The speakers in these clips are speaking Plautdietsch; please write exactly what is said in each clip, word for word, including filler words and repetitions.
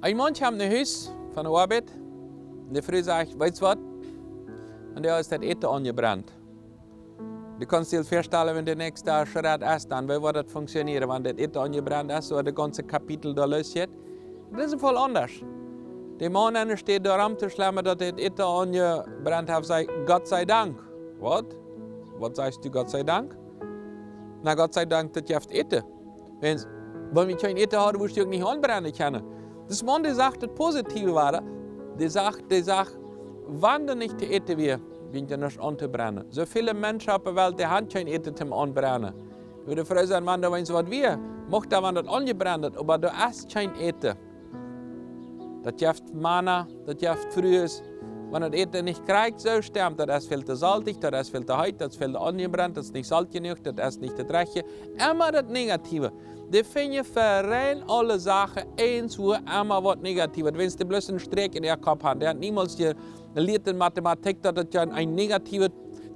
Een Maun kjemt no Hus von de Oabeit. De Fru sajcht: "Weetst waut? Vondoag es daut Äten aunjebrent." Du kaust die väastalen, wan de näakjste Schrett es, dan, woo woat daut funktionieren, wan daut Äten aunjebrent es, ooda daut gaunze Kapitel doa losjeit? Daut es een voll aundasch. De Maun enne Städ doaromm to schlemmen, daut daut Äten aunjebrent haft, sajcht: "Gott sei Dank." Waut? Waut sajchst du, Gott sei Dank? Na, Gott sei Dank, daut jeft Äten. Wan, wan wie kjeen Äten hauden, wudd daut uk nich aunbrennen kjennen. Daut es mau de Sach, daut Positive wia. De Sach, de Sach, wan doa nich to äten wia, wia doa nuscht aunjebronnen. Soo väle Menschen opp de Welt, dee haben kjeen Äten toom aunbrennen. Ekj wudd froh sennen, wan doa eent waut wia, mucht doa, wan daut aunjebrent es, oba doa es kjeen Äten. Daut jeft Mana, daut jeft Frues. Wan daut Äten nich krakjt soo stemt, daut es väl to soltich, daut es väl to heet, daut es väl to aunjebrent, daut es nich solt jenuach, daut es nich daut rajchte. Emma daut Negative. Dee finjen fa rein aule Sachen eent, wua emma waut Negatives. Wan see bloos eenen Sträakj en äa Kopp haben, dee haben niemols jelieet en Mathematik, daut et jo een negativet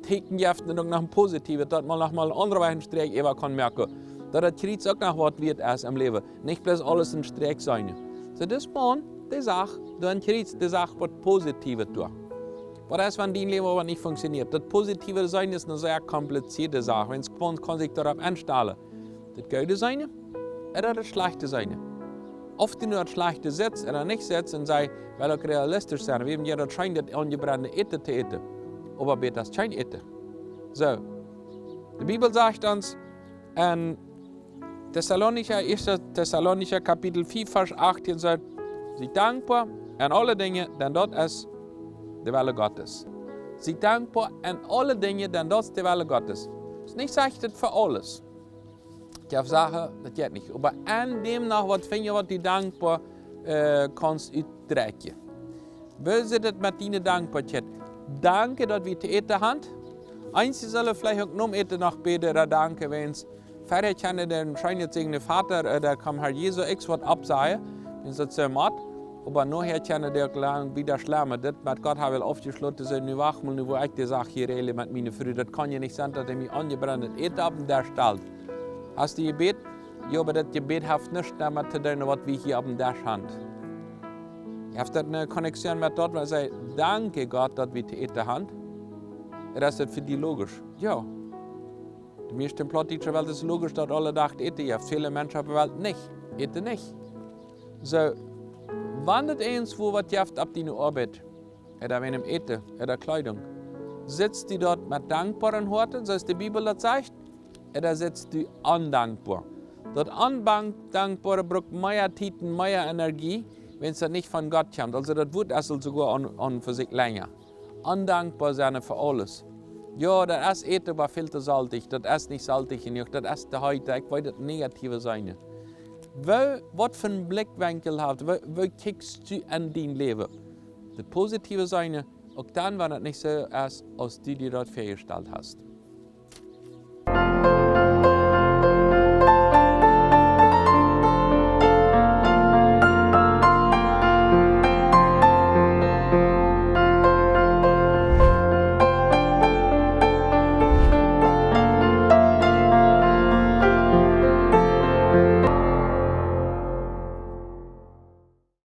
Tieekjen jeft un uk noch een positivet, daut maun noch mol een aundra Wajch eenen Sträakj äwa kaun moaken. Daut daut Kjriez uk noch waut wieet es em Läwen. Nich bloos aules een Sträakj sennen. Soo, daut es mau de Sach, dan Kjriez, de Sach waut Positives doa. Waut es, wan dien Läwen oba nich funktionieet? Daut Positive sennen es eene sea komplizierte Sach. Wan eena kaun sikj doaropp enstalen. Daut Goode sennen, ooda daut Schlajchte sennen. Auf du nu daut Schlajchte sitst ooda nich sitst un sajchst, well uk realistisch sennen. Wie haben jo daut scheen, daut aunjebrennde Äten to äten. Oba bäta es kjeen Äten. Soo, de Bibel sajcht ons en Tessalonicha, ieeschte Tessalonicha Kapitel vea, Varsch achtieen sajcht: "Siet dankboa en aule Dinja, dan daut es de Welle Gottes." Siet dankboa en aule Dinja, dan daut es de Welle Gottes. Es nich sajcht daut fa aules. Ekj hab Sachen, daut jeit nich. Oba en däm noch waut finjen, waut du dankboa, äh, kaust utdrekjen. Woo sitt et met diene Dankboakjeit? Danke, daut wie to äten haben. Eenje sellen veleicht uk nom Äten noch bäden ooda danken, wan verhäa kjennen dee scheen sienen Voda, äh, dee kaun Herr Jesus uk waut oppsajen, wan daut soo mott. Oba nohäa kjennen dee uk lang wada schlemmen. Dit met Gott hab wie aufjeschloten, soo nu wacht mol, nu woa ekj de Sach hia räajlen met miene Fru. Daut kaun jo nich sennen, daut hee mie aunjebrenndet Äten opp dän Desch stalt. Hast du jebät? Jo, oba daut Jebäd haft nuscht doamet to doonen, waut wie hia opp dän Desch haben. Haft daut eene Connection met daut, wan see: "Danke Gott, daut wie to äten haben"? Ooda es daut fa die logisch? Jo. De mieeschte plautdietsche Welt es logisch, daut aule Dach Äten jeft. Väle Menschen opp de Welt nich. Äten nich. Soo, wan et eent wua waut jeft opp diene Oabeit, ooda wäajen Äten, ooda Kjleedunk, sittst du doa met dankboaren Hoaten, soo aus de Bibel daut sajcht, ooda sittst du ondankboa? Daut Ondankboare brukt mea Tiet un mea Energie, wan daut nich von Gott kjemt. Aulsoo daut Wuat es aul soogoa aun, aun fa sikj lenja. Ondankboa sennen fa aules. Jo, daut es Äten, oba väl to soltich. Daut es nich soltich jenuach. Daut es to heet. Ekj weet, daut Negative sennen. Woo, waut fa een Blikjwenkel hast, woo, woo kjikjst du aun dien Läwen? Daut Positive sennen, uk dan, wan et nich soo es, aus du die daut väajestalt hast.